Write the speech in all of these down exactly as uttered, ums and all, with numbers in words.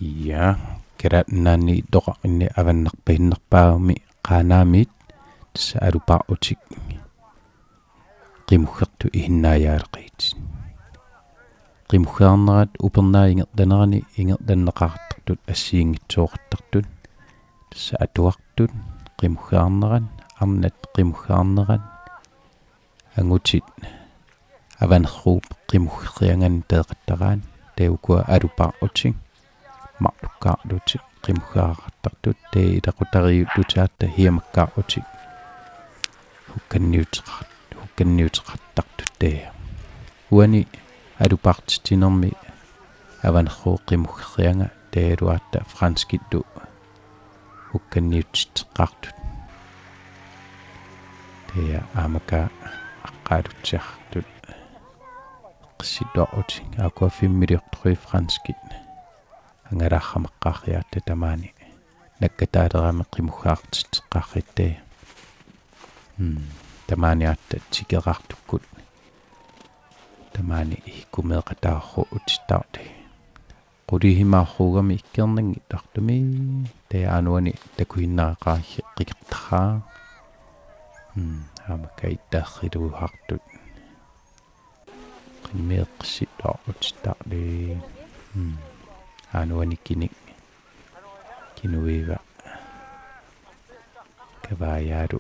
Ja, Kalaallit Nunaanni iddoqarfinni avannarpasinnerpaagami Qaanaamiit, tassa alupaarlutik qimuggertut ihinnaajaaleqigit. Qimuggaarnerat upernaaq ingerlanerani ingerlanneqartartut assigiinngitsooqartartut. Tassa atuartut, qimuggaarnerat, arnat qimuggaarnerat, angutit Avanerruup qimuggerianganni peeqattaraat, taava ukua alupaarlutik marlukkaarlutik qimuggaartartut, taava ilaqutariiullutik aatsaat hiamakkaarlutik hukkanniuteqar-, hukkanniuteqartartut taava. Uani alupaartitsinermi Avanerruup qimuggerianga taavalu aatsaat franskillu hukkanniutitseqqaartut. Taava aamma aqqaalutsiartut eqqissilluarlutik, aajuku filmiliortorujuit franskit angalaaramaqqaarriatta tamaani nakkataalerami qimuggaartitseqqaarritta. Hmm, tamaani aatsaat tikeraartukkut. Tamaani ihiku meeqqataarutittarti. Qulihimaarugami ikkernerngittartumi, taava aana uani takusinnaareqarami qikertarami. Hmm, aamma kaittaarriluuhartut. Qimmeeqqissilluarutittarli. Hmm. Aana uani kinik. Kinuiva. Kavaajaalu.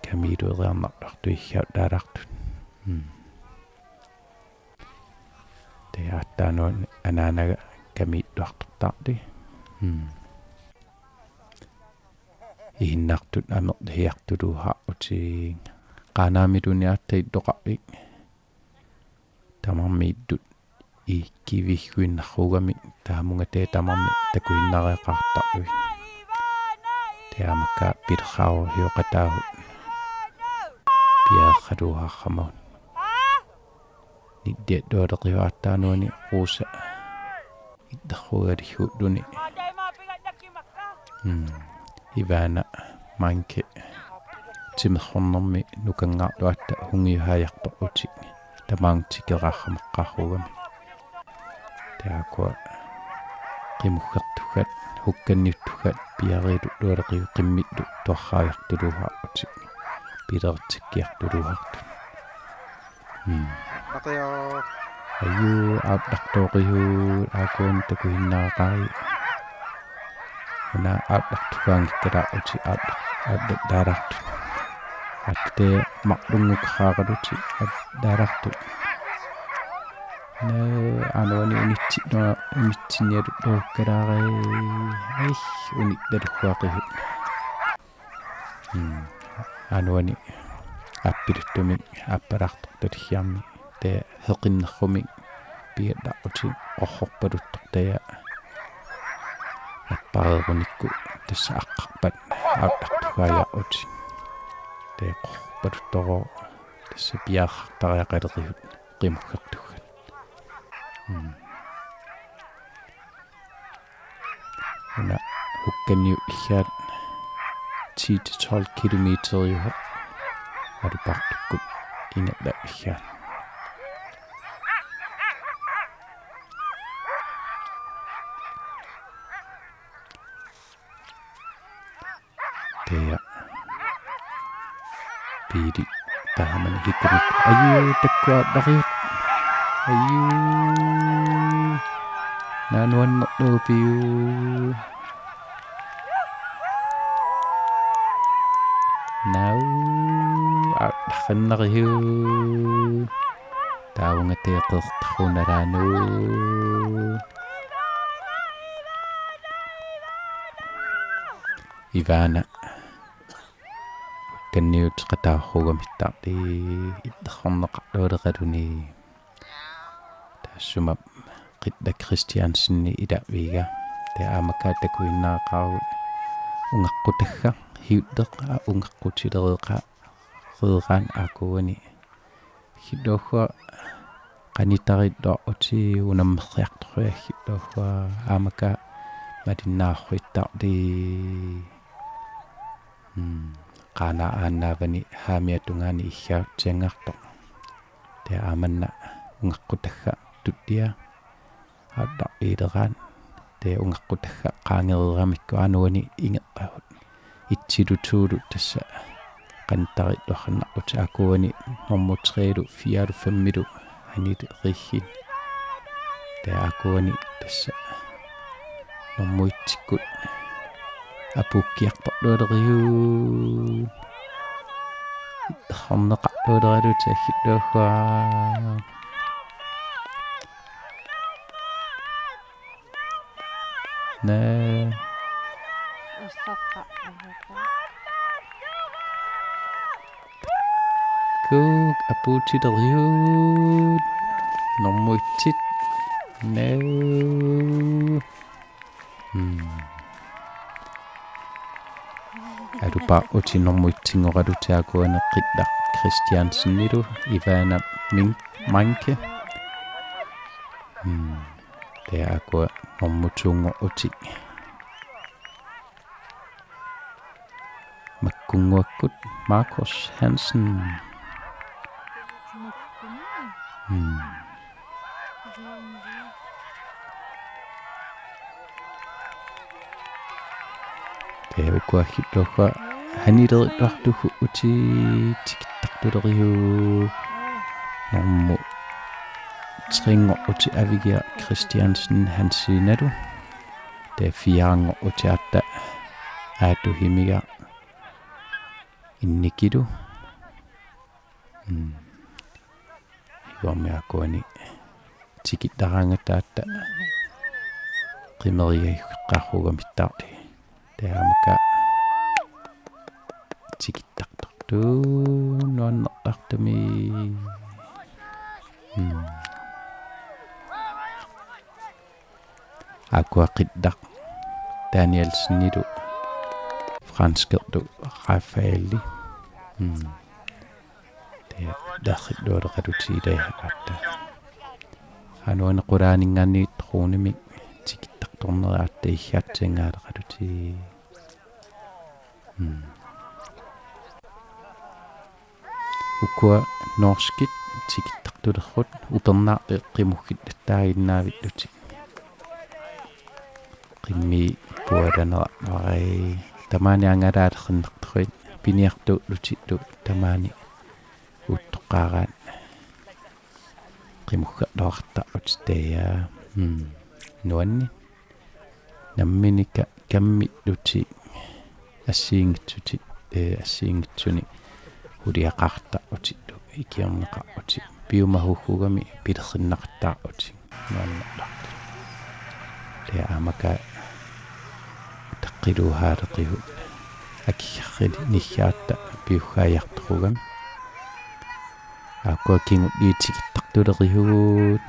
Kamiilu eriarnartartut ihiallaalaartut. Hmm. Taava aatsaat aana uani anaanaga kamiilluartortarli. Hmm. Ihinnartut amerliartuluuharlutik. Qaanaamiluunniit aatsaat illoqarfik. Tamarmik illui ikivigguinnarugami taamunga taava tamarmik takusinnaareqartarlugit. Taava aamma pilerraarujooqataavut. Piareerluuharmavut. Nittiallualeqivaat aatsaat aana uani Rosa. Itterrugaligguulluni. Hmm. Ivana Manke. Timerrornermi nukangaarluatta hungiuhaajartorlutik. Tamaanga tikeraaramaqqaarugami. Taava ukua qimuggertugit, hukkanniuttugit, piareerlualeqigut qimmillu tuarraajartuluuharlutik. Pileritsikkiartuluuhartut. Hmm. Naqia. Ajuu, aallartooqigut, aajuku takusinnaareqarit. Una aallartugaanngikkaluarlutik, aallar-, aallallaalaartut. Aatsaat marlunngukaaralutik, aallallaalaartut. Naa, aana uani unitsi-, naa, unitsinnialullugukkalaarit. Ai, unittalugguaqigut. Hmm. Aana uani appiluttumik appalaartortaligiarmi taava heqinnerumik piallaarlutik qorrorpaluttortaa nappareerunikku tassa aqqarpat aallartugaajarlutik. Taava qorrorpaluttooq tassa piareertariaqalerigut qimuggertugit. Hmm. Una hukkanniup iggaat ti til tolv kilometeriuvoq alupaartukkut ingerlapput iggaat. Taava. Piili. Taamani hikkumik. Ajuu, takkua dariut. Ajuu. Naa, nuannerlugu piu. Naa, aallartinnariu. Taavunga teeqertarunalaanu. Ivana. Kanniut qataarrugamittarli itterrorneqarlualeqaluni. Taassuma Qilla Christiansen ilaviga. Taava aamma takuinnaqaru ungaqqutagga hiulleq aa ungaqqutilereeqa reeraan aakuani. Hilluussua qanitarilluarlutik unammerriartorujussuullugit aamma malinnaarluittarli. Mm, Qaanaaq aannaavani haamiatungaani iggaatsiangaartoq. Taava aamanna ungaqqutagga tullia aallarpiileraat Taava ungaqqutagaq qaangereeramikku anuani ingeqqavut. Itsilu tuulu tassa qantarilluarnarlutik, aakuani normu treelu, fialu, femmilu anileriiginnit. Taava aakuani tassa normu etsikkut apuukkiartorlualeriuk. Errorneqarlualeralutik aggiluagaa. Naa. Ussaqqa. Kuuk apuutileriuk. Normu etsit. Naa. Hmm. Alupaarlutik normu etsinngoralutigu aakuani Qillaq Christiansenilu Ivana Min-, Manke. Hmm. Taava aakkua normu to-nngorlutik. Makkunnguakkut Markus Hansen. Hmm. Taava ukua aggiluagaa anileriartugut utii tikittartuleriuk. Normu tre-nngorlutik Avigia Christiansen Hansenilu. Taava fire-nngorlutik Aattu Himigaq Innikilu. Mm. Aajuku aakuani tikittaraangata aatsaat qimeriaqqaarugamittaarli. Taava aamma tikittartortut nuannertartumi. Mm. Aakkua Qillaq Danielsenilu franskerlu Rafaeli. Mm. Taava derriklualeqalutii taava aatsaat. Anuani qulaaninngaanniit Runimik tikittartornerat aatsaat iggaatsingaaleqalutii. Mm. Ukua norskit tikittartulerput upernaaq qimussillattaaginnaavillutik. Qimmii pualanera varai tamaani angalaalersinnartuit piniartuullutillu tamaani uuttoqqaaraat qimusserluartarlutik taava. Mm. Nuanni. Nammineq ka-, kammillutik assigiinngitsunik, eh, assigiinngitsunik suliaqartarlutillu ikiorneqarlutik piumahuugami pilersinneqartarlutik nuannertarlutik. Taava aamma utaqqilluaaleqigut akigarrinniatta piuggaajartorugami. Aakkua kingulliit tikittartulerigut.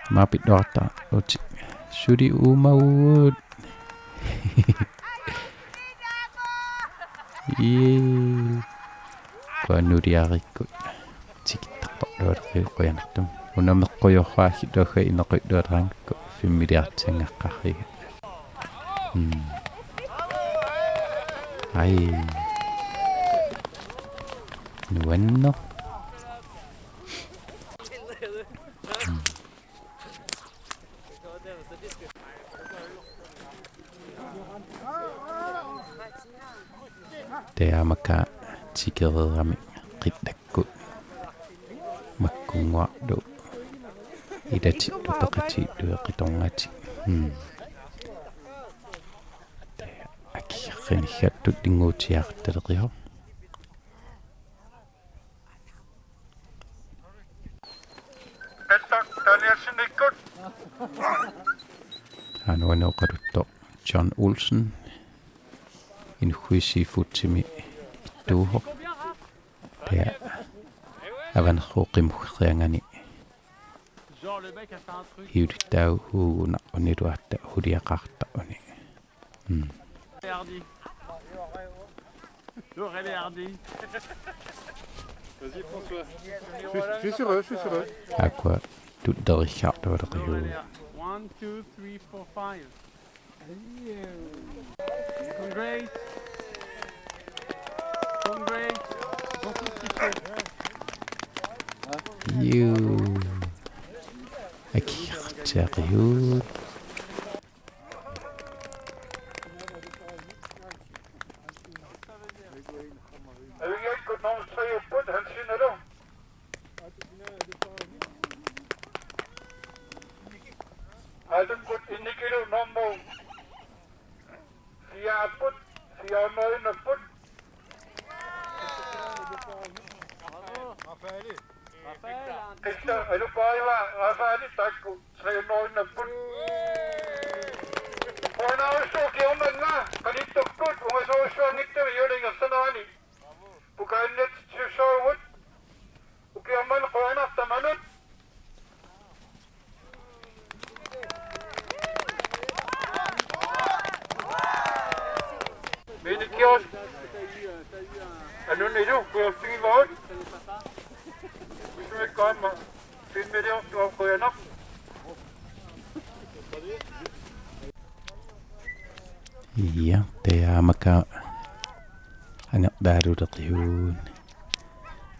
Maapilluarta uti suli uumagut. Ii. Kuanuliarikkut tikittartorlualerigut qujanartumik. Una meqqujorpaassiluaga ineqquillualeraangakku filmiliartissanngaqqaarpara. Mm. Ai. Nuanneq. Mm. Taava aamma tikereerami Qillakkut makkunnguarlu ilatillu peqatiillu qitornatik. Hmm. Taava akigarrinniattut ilinniutiaqartaleqisoq. Qillaq Danielsenikkut. Anuani oqaluttoq John Olsen. Inuit Seafoodimi ittuuvoq. Taava avanersuup qimusserianngani. Hiulittaaguunaq uniluatta suliaqartaruni. Mm. Hardy. Laurel et Hardy. Vas-y, François. Je suis, je suis sur eux, je suis sur eux. Aakkua tulleriiaartualeqisoq. One, two, three, four, five. Congrats. Congrats. Juu. Akigarriaqisoq. Qista alupaiva Rafael taakku sejunnorinnapput. Qujanarsuaq ukiormannga qanittukkut ungasorsuanngitsumik juulingersanerani. Pukaannet siussaagut. Ukiormanna qujanaq tamanut. Minikkius. Anunilu kujassigivagut. Usuikkaamma. Filmiliortuaq qujanaq. Ja, taamak angerlaaruleqihuun.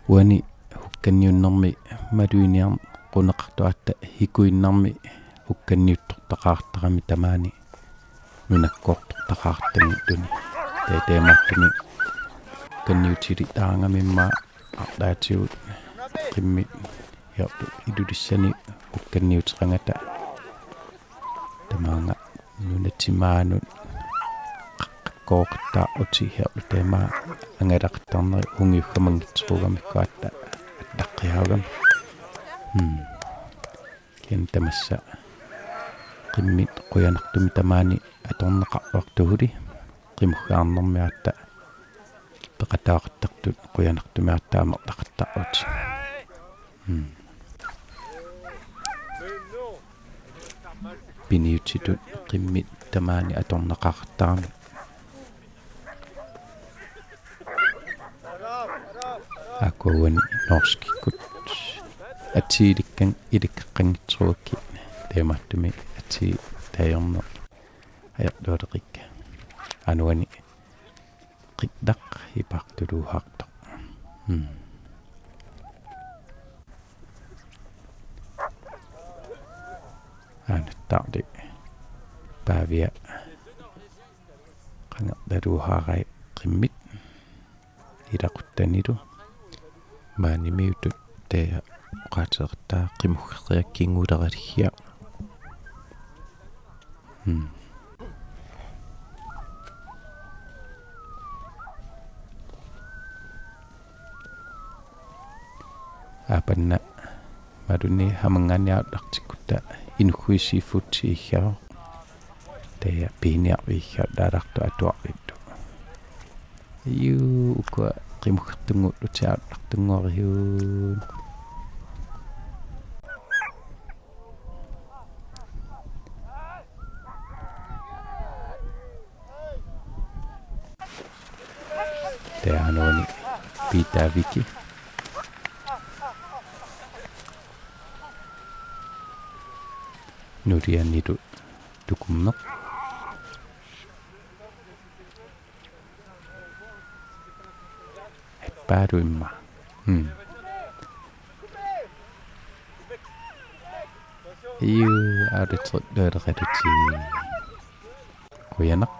Uani hukkanniunnermi maluiniarneqartuatta hikuinnarmi hukkanniuttortaqaartarami tamaani nunakkoortortaqaartanngitsuni. Taamak taamaattumik hukkanniutilitaangamimma arlaatigut qimmit hiartu Ilulissani hukkanniuteqangata tamaanga nunatimaanut qaqqakkooqattaarlutik hiarlu taamak angalaqattaarnerit ungiukkamanngitsorugamikkuatta attaqqiaagami. Hmm. Kisianni tamassa qimmit qujanartumik tamaani atorneqarluartuguli qimuggaarnermiatta peqataaqattaartut qujanartumiatta amerlaqattaarlutik. Hmm. Piniutitut qimmit tamaani atorneqartarami. Aakuani norskikkut atii ilikkan ilikkaqqanngitsorukkit taamaattumik atii taajorneq ajortualeqikka. Anuani qillaq ipaartuluuhaartoq. Hmm. Aanattaarli Paavia qangertaluuhaarai qimmit ilaquttanilu maanimiutut taava oqaaseqartaa qimuggeriakkinnguleraligia. Hmm. Aapanna malunni hamanngaanniartartikkutta inukkui seafood-iigaaq. Taava piiniarviigaaq daalartu atuarlittu. Juu, ukua qimuggertunnguullutik aartartunnguarihuun. Taava anuani Piitaviki. Nulianilu tukummeq. Eppaalu imma. Hmm. Iu, aatitsoq dødeqaluti. Qujanaq.